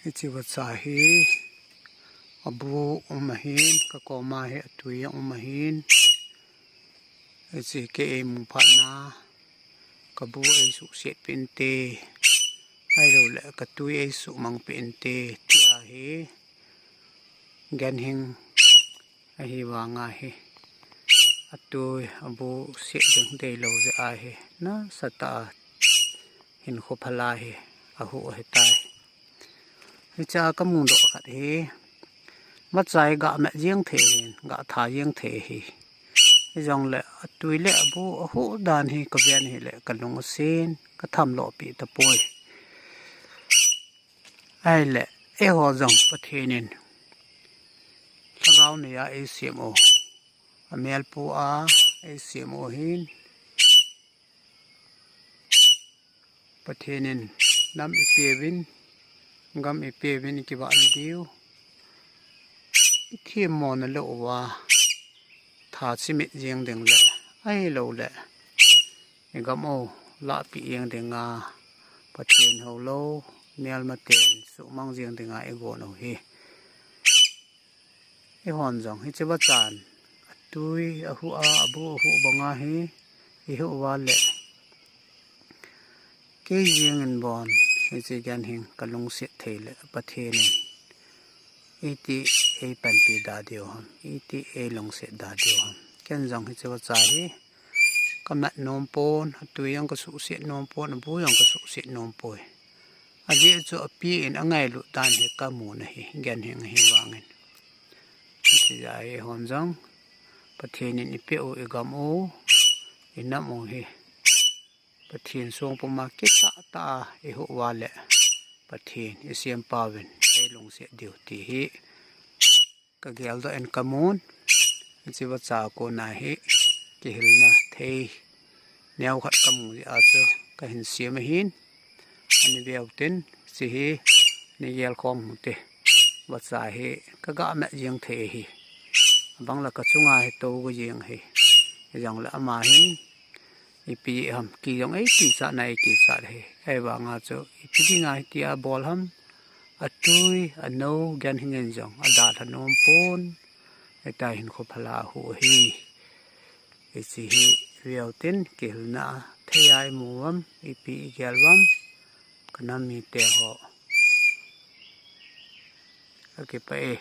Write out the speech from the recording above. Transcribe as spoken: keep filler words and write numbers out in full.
Hiche vacha hi abu um ahin, kakoma hi atui um ahin. Hiche kei eimu phatna, kabu eisuhset peh inte, ahilouleh katui eisuhmang peh inte, tia hi ganhing ahi vanga hi, atui abu set ding deilou jeh ahi, nasatah a hinkho phala hi ahuh ahitai. Hichea kamudoh khat hi, vacha hi gah met jeng thei hin, gah tha jeng thei hi. Hijongle atui le abu ahuh dan hi kaven hile kalung asen, kathamlou pi tapoi. Ahile, eiho jong Pathen in lhagao neiya eisem u, amelpu a eisem u hin, Pathen in nam eipeuvin, gam eipeuvin, ikivahna diu, ithemmona lou uva tha chimit jeng ding le, ahilouleh igam u lahpeh jeng dinga, Pathen houlou melmaten suhmang jeng dinga igon u hi. Eihon jong hiche vachan atui ahuh a, abu ahuh banga hi ihuh uva le, kei jengin bon hiche ganhing kalungset thei le Pathen in iti eipanpi da diu ham, iti eilungset da diu ham. Ken jong hiche vacha hi kamat nom pon, atui jong kasuhset nom pon, abu jong kasuhset nom poi. Ajeh chu api in angailut dan hi kamun ahi, ganhing ahi vangin. Hiche jeh a eihon jong Pathen in ipeh u, igam u, inam u hi Pathen songpuma kitahtah a ihuh uva le, Pathen isempauvin eilungset diu ti hi kageldoh in kamun. Hiche vacha kona hi kihilna thei neokhat kamu jeh a chu kahin sem ahin, ani veu tin, hiche hi neigel khom u hite. Vacha hi kagah met jeng thei ahi. Abang le kachunga hi tou go jeng ahi. Hijongle ama hin ipi ham, ki jong eikichat na eikichat ahi. Ahivanga chu ipi dinga hitia bol ham, atui anou ganhing in jong adalha nom pon, hitia hinkho phala ahuh ahi. Hiche hi veu tin kihilna thei a imu uvam, ipi igel uvam, kanam mite ho, kakipah e.